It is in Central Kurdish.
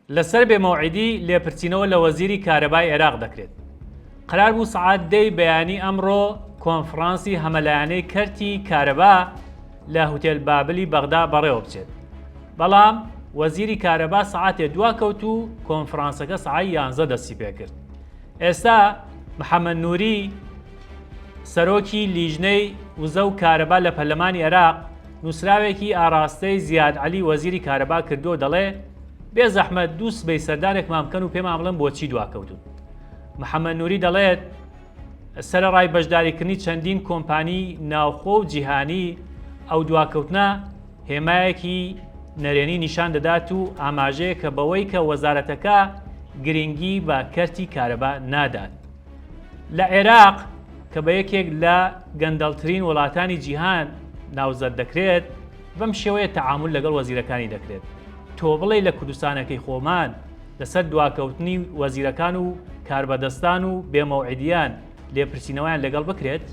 لەسەر بێ مەوعیدی لێپرسینەوە لە وەزیری کارەبای عێراق دەکرێت. قەرار بوو سەعات دەی بەیانی ئەمڕۆ کۆنفڕانسی هەمەلایەنەی کەرتی کارەبا لە هوتێل بابلی بەغدا بەڕێوە بچێت. بەڵام وەزیری کارەبا سەعاتێ دواکەوت و کۆنفڕانسەکە سەعات یانزە دەستی پێکرد. ئێستا محەمەد نوری سەرۆکی لیژنەی وزە و کارەبا لە پەرلەمانی عێراق نووسراوێکی ئاراستەی زیاد عەلی وەزیری کارەبا کردووە دەڵێ بێ زەحمەت دوو سبەی سەردانێکمان بکەن و پێمان بڵێن بۆچی دواکەوتون. محەمەد نوری دەڵێت سەرەڕای بەشداریکردنی چەندین کۆمپانی ناوخۆ و جیهانی ئەو دواکەوتنە هێمایەکی نەرێنی نیشان دەدات و ئاماژەیەکە بەوەی کە وەزارەتەکە گرنگی بە کەرتی کارەبا نادات. لە عێراق کە بە یەکێک لە گەندەڵترین وڵاتانی جیهان ناوزەد دەکرێت، بەم شێوەیە تەعامول لەگەڵ وەزیرەکانی دەکرێت. تۆ بڵێی لە کوردستانەکەی خۆمان لەسەر دواکەوتنی وەزیرەکان و کاربەدەستان و بێ مەوعیدیان لێپرسینەوەیان لەگەڵ بکرێت؟